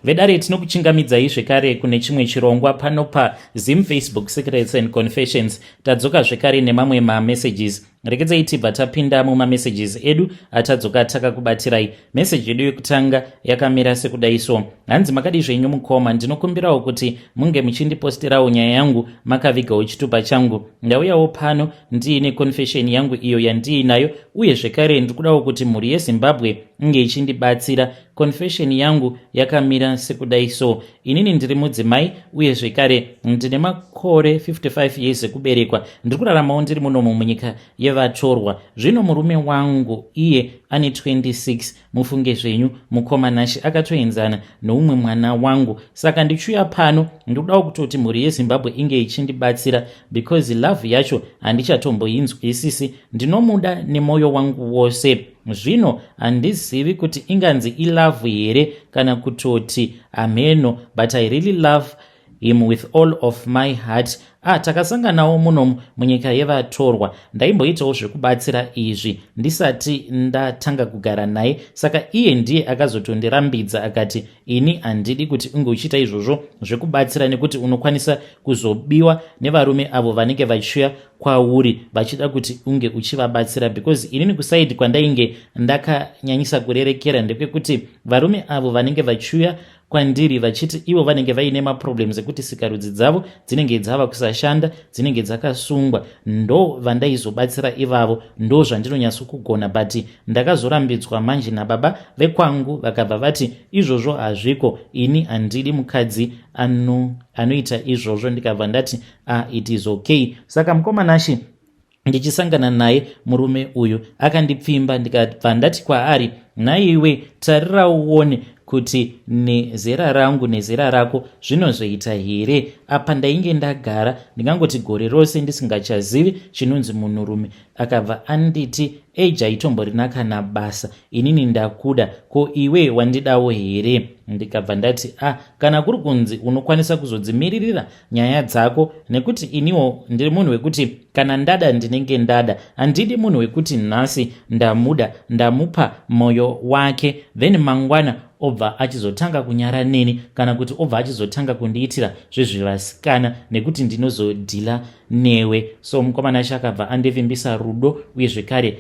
Vedare, tinokuchingamidzai zvekare kune chimwe chirongwa pano paZim Facebook Secrets and Confessions. Tadzoka zvekare nemamwe mamessages. Rekedzai tibva tapinda mumamessages edu atadzoka takakubatirai. Meseji yedu yekutanga yakamira sekudai so. Hanzi, "Makadi zvenyu mukoma? Ndinokumbirawo kuti munge muchindiposterawo nyaya yangu makavigawo chitupa changu. Ndauyawo pano ndiine confession yangu iyo yandiinayo, uye zvekare ndiri kudawo kuti mhuri yeZimbabwe inge ichindibatsira. Confession yangu yakamira sekudai so. Inini ndiri mudzimai, uye zvekare ndine makore 55 years ekuberekwa. Ndiri kuraramawo ndiri munomu munyika yevatorwa. Zvino murume wangu iye ane 26. Mufunge zvenyu, mukomanashi akatoenzana noumwe mwana wangu. Saka ndichiuya pano ndikudawo kutoti mhuri yeZimbabwe inge ichindibatsira because love yacho handichatomboinzwisisi. Ndinomuda nemwoyo wangu wose. Zvino handizivi kuti inganzi ilove here kana kutoti hameno, but I really love him with all of my heart. Ah, takasanganawo munomu munyika yevatorwa. Ndaimboitawo zvekubatsira izvi ndisati ndatanga kugara naye. Saka iye ndiye akazotondirambidza akati, 'Ini handidi kuti unge uchiita izvozvo zvekubatsira nekuti unokwanisa kuzobiwa nevarume avo vanenge vachiuya kwauri vachida kuti unge uchivabatsira.' Because inini kuside kwandainge ndakanyanyisa kurerekera ndekwekuti varume avo vanenge vachiuya kwandiri vachiti ivo vanenge vaine maproblems ekuti sikarudzi dzavo dzinenge dzava kusashanda, dzinenge dzakasungwa, ndo vandaizobatsira ivavo, ndo zvandinonyatsokugona. But ndakazorambidzwa manje nababa vekwangu, vakabva vati izvozvo hazviko, ini handidi mukadzi anoita izvozvo. Ndikabva ndati, 'Ah, it is okay.' Saka mukomanashi, ndichisangana naye murume uyu akandipfimba. Ndikabva ndati kwaari, 'Nhaiwe, tarira uone kuti nezera rangu nezera rako zvinozoita here?' Apa ndainge ndagara ndingangoti gore rose ndisingachazivi chinonzi munhurume. Akabva anditi, 'Age haitomborina kana basa, inini ndakuda. Ko iwe wandidawo here?' Ndikabva ndati, 'Ah, kana kuri kunzi unokwanisa kuzodzimiririra nyaya dzako, nekuti iniwo ndiri munhu wekuti kana ndada ndinenge ndada. Handidi munhu wekuti nhasi ndamuda, ndamupa mwoyo wake, then mangwana obva achizotanga kunyara neni kana kuti obva achizotanga kundiitira zvezvevasikana, nekuti ndinozodhila newe.' So mukomana acho akabva andivimbisa rudo, uye zvekare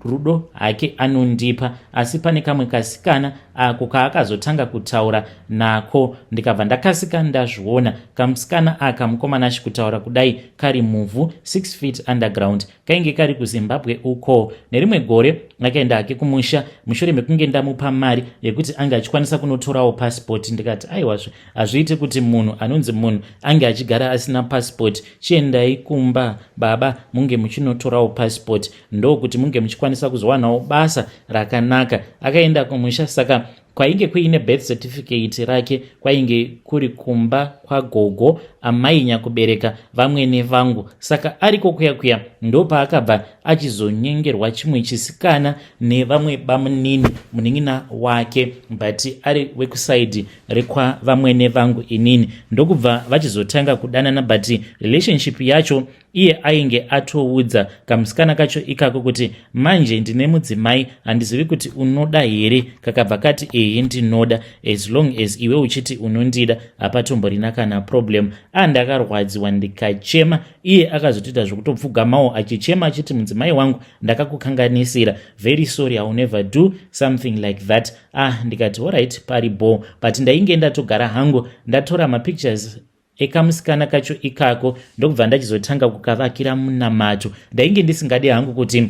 rudo hake anondipa. Asi pane kamwe kasikana ako kaakazotanga kutaura nako, ndikabva ndakasika ndazviona. Kamusikana aka, mukomana achikutaura kudai, kari muvhu 6 feet underground. Kainge kari kuZimbabwe uko. Nerimwe gore akaenda hake kumusha mushure mekunge ndamupa mari yekuti ange achikwanisa kunotorawo pasipoti. Ndikati, 'Aiwazve, hazviiti kuti munhu anonzi munhu ange achigara asina pasipoti. Chiendai kumba baba, munge muchinotorawo pasipoti, ndokuti munge muchikwanisa kuzowanawo basa rakanaka.' Akaenda kumusha, saka kwainge kuine birth certificate rake kwainge kuri kumba kwagogo amai nyakubereka vamwene vangu. Saka ariko kuya kuya ndopaakabva achizonyengerwa chimwe chisikana nevamwe bamunini, munin'ina wake, but ari wekuside rekwavamwene vangu inini. Ndokubva vachizotanga kudanana, but relationship yacho iye ainge atoudza kamusikana kacho ikako kuti, 'Manje ndine mudzimai, handizivi kuti unoda here.' Kakabva kati, 'Ehe, ndinoda. As long as iwe uchiti unondida, hapatomborina kana problem.' Andakarwadziwa, ndikachema. Iye akazotoita zvekutopfugamawo achichema achiti, 'Mudzimai wangu, ndakakukanganisira. Very sorry, I will never do something like that.' Ah, ndikati, 'Alright, pari bo.' But ndainge ndatogara hangu ndatora mapictures ekamusikana kacho ikako, ndokubva ndachizotanga kukavakira munamato. Ndainge ndisingadi hangu kuti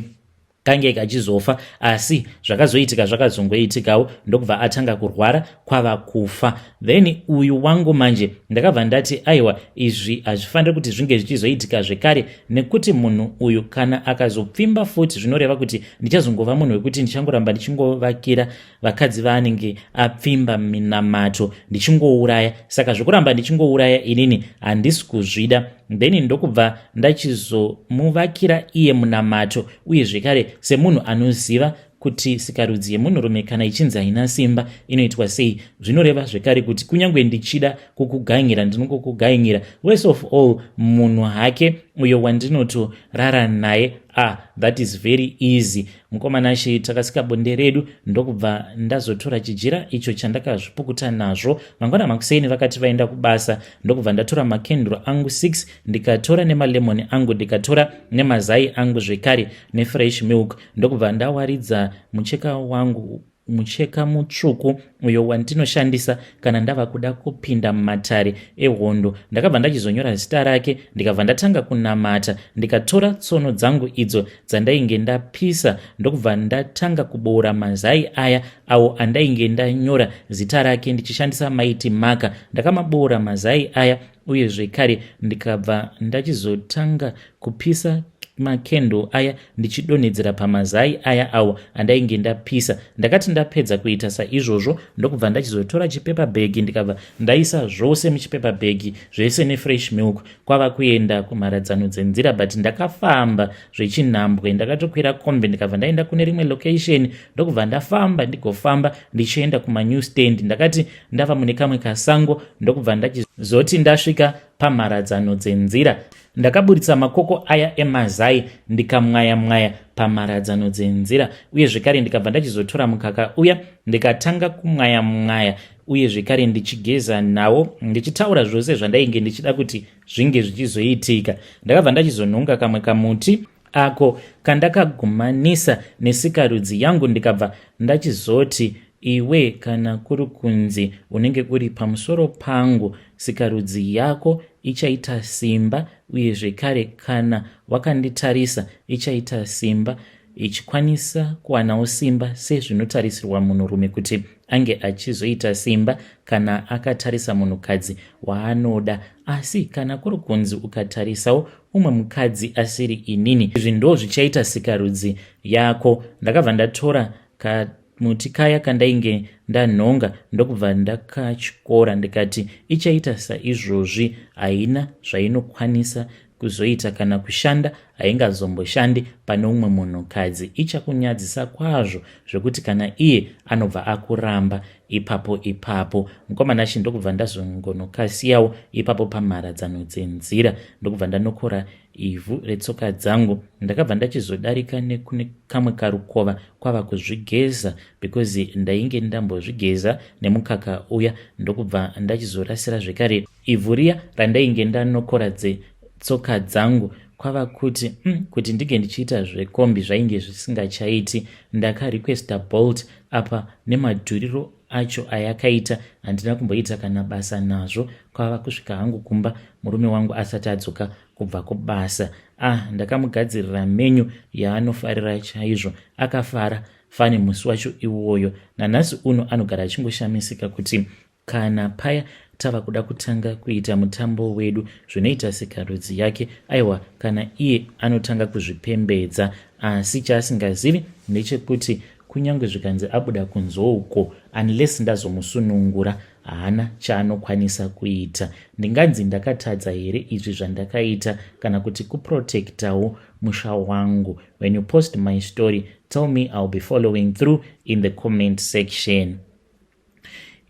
kange kachizofa, asi zvakazoitika zvakazongoitikawo. Ndokubva atanga kurwara kwava kufa. Then uyu wangu manje ndakabva ndati, 'Aiwa, izvi hazvifaniri kuti zvinge zvichizoitika zvekare, nekuti munhu uyu kana akazopfimba futi, zvinoreva kuti ndichazongova munhu wekuti ndichangoramba ndichingovakira vakadzi vaanenge apfimba minamato, ndichingouraya. Saka zvekuramba ndichingouraya inini handisi kuzvida.' Then ndokubva ndachizomuvakira iye munamato, uye zvekare semunhu anoziva kuti sikarudzi yemunhurume kana ichinzi haina simba inoitwa sei, zvinoreva zvekare kuti kunyange ndichida kukuganyira, ndinongokuganyira. Worst of all, munhu hake uyo wandinotorara naye. Ah, that is very easy, mukoma Nashe. Takasika bonde redu, ndokubva ndazotora chijira icho chandakazvipukuta nazvo. Mangwana makuseni vakati vaenda kubasa, ndokubva ndatora makenduru angu 6, ndikatora nemalemoni angu, ndikatora nemazai angu zvekare, nefresh milk, ndokubva ndawaridza mucheka wangu, mucheka mutsvuku uyo wandinoshandisa kana ndava kuda kupinda mumatare ehondo. Ndakabva ndachizonyora zita rake, ndikabva ndatanga kunamata, ndikatora tsono dzangu idzo dzandainge ndapisa, ndokubva ndatanga kuboora mazai aya awo andainge ndanyora zita rake ndichishandisa Mighty Marker. Ndakamaboora mazai aya, uye zvekare ndikabva ndachizotanga kupisa makendo aya ndichidonhedzera pamazai aya awo andainge ndapisa. Ndakati ndapedza kuita saizvozvo, ndokubva ndachizotora chipaper bag, ndikabva ndaisa zvose muchipaper bag, zvese nefresh milk, kwava kuenda kumharadzano dzenzira. But ndakafamba zvechinhambwe. Ndakatokwira kombi, ndikabva ndaenda kune rimwe location, ndokubva ndafamba, ndigofamba ndichienda kumanew stand. Ndakati ndava mune kamwe kasango, ndokubva ndachizoti ndasvika pamharadzano dzenzira, ndakaburitsa makoko aya emazai, ndikamwaya mwaya pamharadzano dzenzira, uye zvekare ndikabva ndachizotora mukaka uya, ndikatanga kumwaya mwaya, uye zvekare ndichigeza nawo, ndichitaura zvose zvandainge ndichida kuti zvinge zvichizoitika. Ndakabva ndachizonhonga kamwe kamuti ako kandakagumanisa nesikarudzi yangu, ndikabva ndachizoti, "Iwe, kana kuri kunzi unenge uri pamusoro pangu, sikarudzi yako ichaita simba, uye zvekare kana wakanditarisa ichaita simba, ichikwanisa kuwanawo simba sezvinotarisirwa munhurume kuti ange achizoita simba kana akatarisa munhukadzi waanoda. Asi kana kuri kunzi ukatarisawo umwe mukadzi asiri inini, izvi ndo zvichaita sikarudzi yako." Ndakabva ndatora kamuti kaya kandainge ndanhonga, ndokubva ndakatyora, ndikati, "Ichaita saizvozvi. Haina zvainokwanisa kuzoita kana kushanda, haingazomboshandi pane umwe munhukadzi. Ichakunyadzisa kwazvo zvekuti kana iye anobva akuramba ipapo ipapo." Mukoma Nashe, ndokubva ndazongonokasiyawo ipapo pamharadzano dzenzira, ndokubva ndanokora ivhu retsoka dzangu. Ndakabva ndachizodarika nekune kamwe karukova, kwava kuzvigeza, because ndainge ndambozvigeza nemukaka uya, ndokubva ndachizorasira zvekare ivhu riya randainge ndanokora dzetsoka dzangu. Kwava kuti kuti ndinge ndichiita zvekombi zvainge zvisingachaiti. Ndakarequesta Bolt apa, nemadhuriro acho ayakaita handina kumboita kana basa nazvo. Kwava kusvika hangu kumba murume wangu asati adzoka kubva kubasa. Ah, ndakamugadzirira menu yaanofarira chaizvo. Akafara fani musi wacho iwoyo. Nanhasi uno anogara achingoshamisika kuti kana paya tava kuda kutanga kuita mutambo wedu zvinoita sikarudzi yake, aiwa, kana iye anotanga kuzvipembedza. Asi chaasingazivi ndechekuti kunyange zvikanzi abuda kunze uko, unless ndazomusunungura, haana chaanokwanisa kuita. Ndinganzi ndakatadza here izvi zvandakaita, kana kuti kuprotectawo musha wangu? When you post my story, tell me. I'll be following through in the comment section.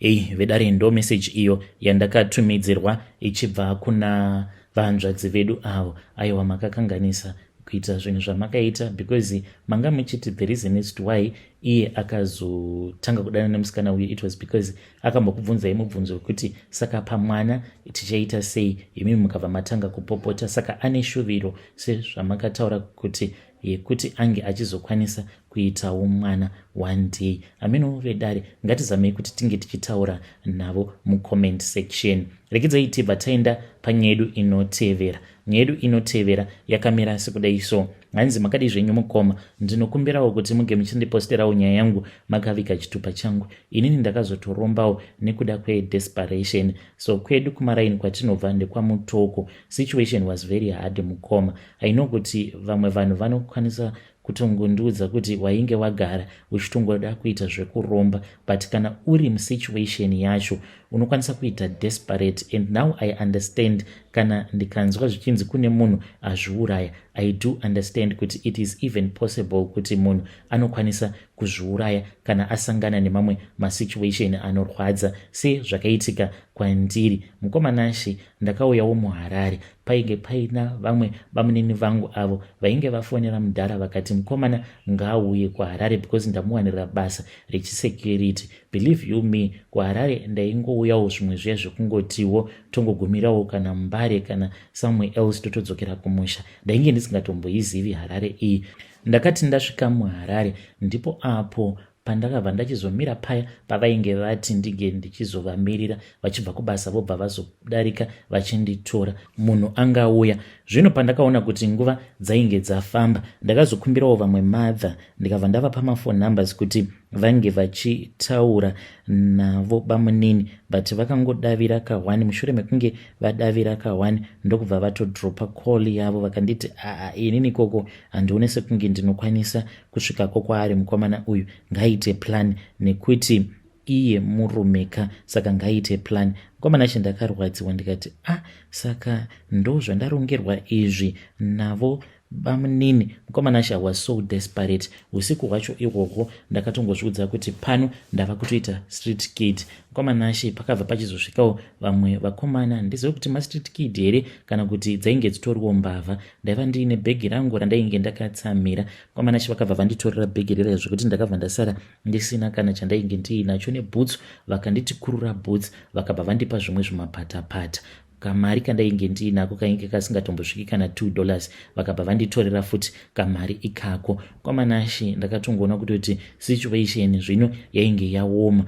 Ei vedare, ndo message iyo yandakatumidzirwa ichibva kuna vanzvadzi vedu avo. Aiwa, makakanganisa kuita zvinhu zvamakaita, because manga muchiti the reason is to why iye akazotanga kudana nemusikana uyu, it was because akambokubvunzai mubvunzo wekuti, "Saka pamwana tichaita sei?" Imimi mukabva matanga kupopota. Saka ane shuviro, sezvamakataura kuti, yekuti ange achizokwanisa kuitawo mwana one day. Ameno vedare, ngatizamei kuti tinge tichitaura navo mucomment section. Rekedzai tibva taenda panyaya yedu inotevera. Nyaya yedu inotevera yakamira sekudai so. Hanzi, "Makadi zvenyu mukoma? Ndinokumbirawo kuti muge muchindiposterawo nyaya yangu makaviga chitupa changu. Inini ndakazotorombawo nekuda kwedesperation. So kwedu kumaraini kwatinobva ndekwaMutoko. Situation was very hard, mukoma. I know kuti vamwe vanhu vanokwanisa kutongondiudza kuti wainge wagara uchitongoda kuita zvekuromba, but kana uri musituation yacho Unokwanisa kuita desperate, and now I understand. Kana ndikanzwa zvichinzi kune munhu azviuraya, I do understand kuti it is even possible kuti munhu anokwanisa kuzviuraya kana asangana nemamwe masituation anorwadza, sezvakaitika kwandiri. Mukoma Nashe, ndakauyawo muHarare. Painge paina vamwe bamunini vangu avo vainge vafonera mudhara, vakati mukomana ngaauye kuHarare because ndamuwanira basa rechisecurity. Believe you me, kuHarare ndaingouyawo zvimwe zviya zvekungotiwo tongogumirawo kana Mbare kana somewhere else, totodzokera kumusha. Ndainge ndisingatomboizivi Harare iyi. Ndakati ndasvika muHarare, ndipo apo pandakabva ndachizomira paya pavainge vati ndige ndichizovamirira vachibva kubasa, vobva vazodarika vachinditora. Munhu angauya zvino. Pandakaona kuti nguva dzainge dzafamba, ndakazokumbirawo vamwe mother, ndikabva ndavapa maphone numbers kuti vange vachitaura navo bamunini, but vakangodavira ka1. Mushure mekunge vadavira ka1, ndokubva vatodropa call yavo. Vakanditi, "Aa, inini ikoko handione sekunge ndinokwanisa kusvikako kwaari. Mukomana uyu ngaaite plan, nekuti iye murumeka, saka ngaaite plan." Mukomana achi, ndakarwadziwa. Ndikati, "A ah, saka ndo zvandarongerwa izvi navo bamunini?" Mukomana achi, was so desperate. Usiku hwacho ihwohwo ndakatongozviudza kuti pano ndava kutoita street kid. Mukomana achi, pakabva pachizosvikawo vamwe vakomana. Ndizive kuti mastreet kid here kana kuti dzainge dzitoriwo mbavha. Ndaiva ndiine bhegi rangu randainge ndakatsamira. Mukomana achi, vakabva vanditorera bhegi rera, zvekuti ndakabva ndasara ndisina kana chandainge ndiinacho, nebhutsu. Vakanditi kurura bhutsu, vakabva vandipa zvimwe zvimapatapata. Kamari kandainge ndiinako kainge kasingatombosviki kana $2. Vakabva vanditorera futi kamari ikako. Kwamanashi, ndakatongoona kutoti situation zvino yainge yaoma.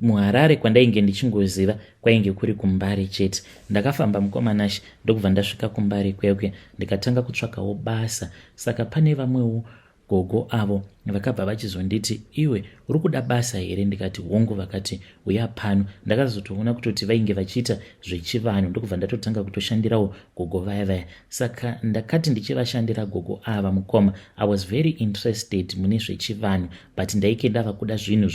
MuHarare kwandainge ndichingoziva kwainge kuri kuMbare chete. Ndakafamba, mukomanashi, ndokubva ndasvika kuMbare kwekwe, ndikatanga kutsvakawo basa. Saka pane vamwewo gogo avo vakabva vachizonditi, "Iwe, uri kuda basa here?" Ndikati, "Hongu." Vakati, "Uya pano." Ndakazotoona kutoti vainge vachiita zvechivanhu, ndokubva ndatotanga kutoshandirawo gogo vaya vaya. Saka ndakati ndichivashandira gogo ava, mukoma, I was very interested mune zvechivanhu, but ndaike ndava kuda zvinhu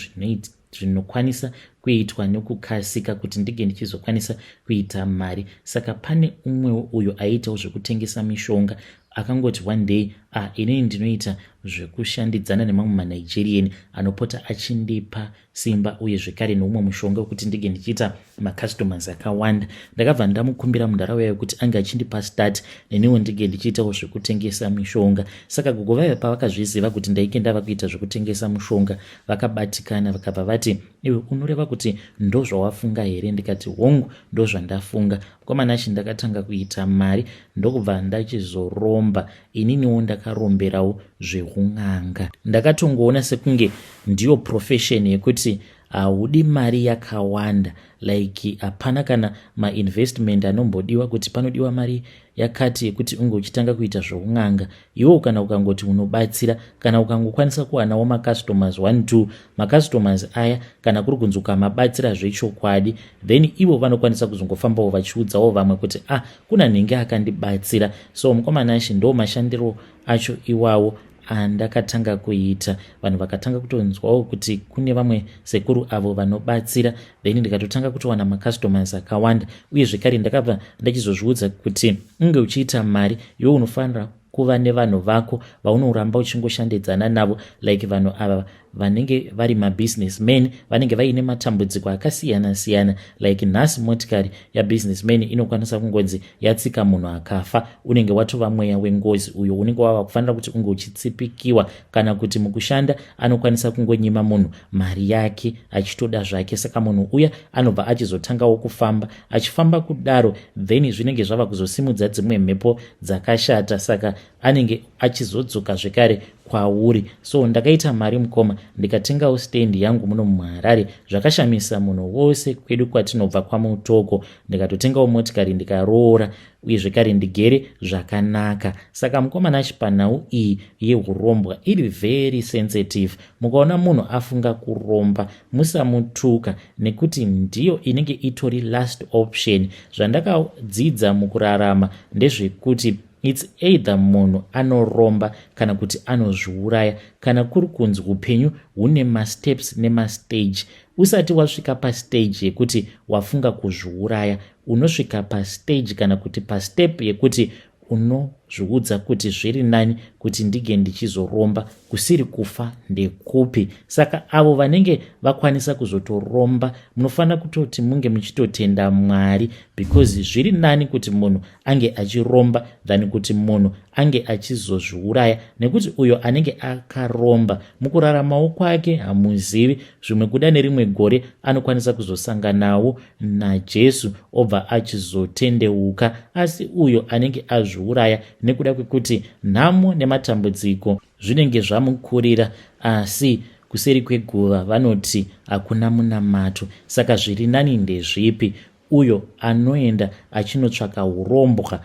zvinokwanisa kuitwa nekukasika kuti ndinge ndichizokwanisa kuita mari. Saka pane umwewo uyo aiitawo zvekutengesa mishonga, akangoti one day, "Ah, inini ndinoita zvekushandidzana nemamwe maNigerian anopota achindipa simba uye zvekare neumwe mushonga wekuti ndinge ndichiita macustomers akawanda." Ndakabva ndamukumbira munharaunda yekuti ange achindipa start, neniwo ndinge ndichiitawo zvekutengesa mishonga. Saka gogo vaiva pavakazviziva kuti ndainge ndava kuita zvekutengesa mushonga, vakabatikana. Vakabva vati, "Iwe, unoreva kuti ndo zvawafunga here?" Ndikati, "Hongu, ndo zvandafunga." Mukomanachi, ndakatanga kuita mari, ndokubva ndachizoromba. Ininiwo ndakaromberawo zveun'anga. Ndakatongoona sekunge ndiyo profession yekuti haudi mari yakawanda, like hapana kana mainvestment anombodiwa kuti panodiwa mari yakati yekuti unge uchitanga kuita zveun'anga. Iwo kana ukangoti unobatsira, kana ukangokwanisa kuwanawo macustomers 1 2 macustomers aya, kana kuri kunzi ukamabatsira zvechokwadi, then ivo vanokwanisa kuzongofambawo vachiudzawo vamwe kuti, "Ah, kuna nhingi akandibatsira." So mukomanashi, ndo mashandiro acho iwawo andakatanga kuita. Vanhu vakatanga kutonzwawo kuti kune vamwe sekuru avo vanobatsira, then ndikatotanga kutowana macustomers akawanda. Uye zvekare ndakabva ndachizozviudza kuti unge uchiita mari, iwe unofanira kuva nevanhu vako vaunoramba uchingoshandidzana navo, like vanhu ava vanenge vari mabusinessmen, vanenge vaine matambudziko akasiyana siyana. Like nhasi motikari yabusinessman inokwanisa kungonzi yatsika munhu akafa. Unenge watova mweya wengozi uyo unenge wava kufanira kuti unge uchitsipikiwa. Kana kuti mukushanda anokwanisa kungonyima munhu mari yake achitoda zvake. Saka munhu uya anobva achizotangawo kufamba achifamba kudaro, then zvinenge zvava kuzosimudza dzimwe mhepo dzakashata, saka anenge achizodzoka zvekare kwauri. So ndakaita mari, mukoma, ndikatengawo stendi yangu muno muHarare. Zvakashamisa munhu wose kwedu kwatinobva kwaMutoko. Ndikatotengawo motikari, ndikaroora, uye zvekare ndigere zvakanaka. Saka mukomana achipanhau iyi yeurombwa iri very sensitive. Mukaona munhu afunga kuromba, musamutuka, nekuti ndiyo inenge itori last option. Zvandakadzidza mukurarama ndezvekuti it's either munhu anoromba kana kuti anozviuraya. Kana kuri kunzi upenyu hune masteps nemastage. Usati wasvika pastage yekuti wafunga kuzviuraya, unosvika pastage kana kuti pastep yekuti unozviudza kuti zviri nani kuti ndige ndichizoromba, kusiri kufa ndekupi? Saka avo vanenge vakwanisa kuzotoromba, munofanira kutoti munge muchitotenda Mwari, because zviri nani kuti munhu ange achiromba than kuti munhu ange achizozviuraya, nekuti uyo anenge akaromba mukuraramawo kwake hamuzivi, zvimwe kuda nerimwe gore anokwanisa kuzosanganawo naJesu obva achizotendeuka. Asi uyo anenge azviuraya nekuda kwekuti nhamo nematambudziko zvinenge zvamukurira, asi kuseri kweguva vanoti hakuna munamato. Saka zviri nani ndezvipi? Uyo anoenda achinotsvaka urombwa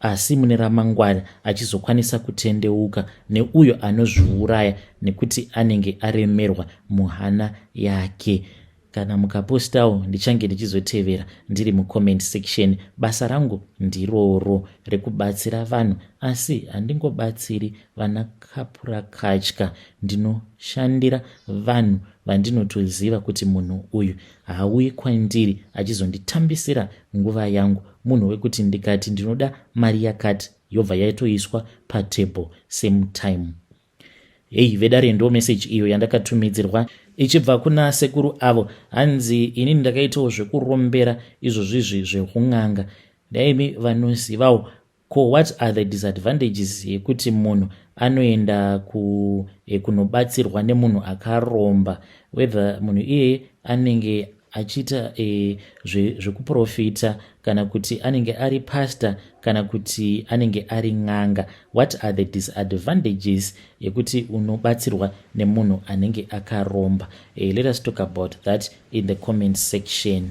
asi mune ramangwana achizokwanisa kutendeuka, neuyo anozviuraya nekuti anenge aremerwa muhana yake? Kana mukapostawo, ndichange ndichizotevera ndiri mucomment section. Basa rangu ndiroro rekubatsira vanhu, asi handingobatsiri vana kapurakatya. Ndinoshandira vanhu vandinotoziva kuti munhu uyu haauyi kwandiri achizonditambisira nguva yangu, munhu wekuti ndikati ndinoda mari yakati, yobva yatoiswa patable same time. Hei vedare, ndo meseji iyo yandakatumidzirwa ichibva kuna sekuru avo. Hanzi inini ndakaitawo zvekurombera izvozvizvi zveun'anga. Ndaimi vanozivawo ko, what are the disadvantages yekuti munhu anoenda kunobatsirwa nemunhu akaromba, whether munhu iyeye anenge achiita zvekuprofita kana kuti anenge ari pastor kana kuti anenge ari n'anga? What are the disadvantages yekuti unobatsirwa nemunhu anenge akaromba? Let us talk about that in the comment section.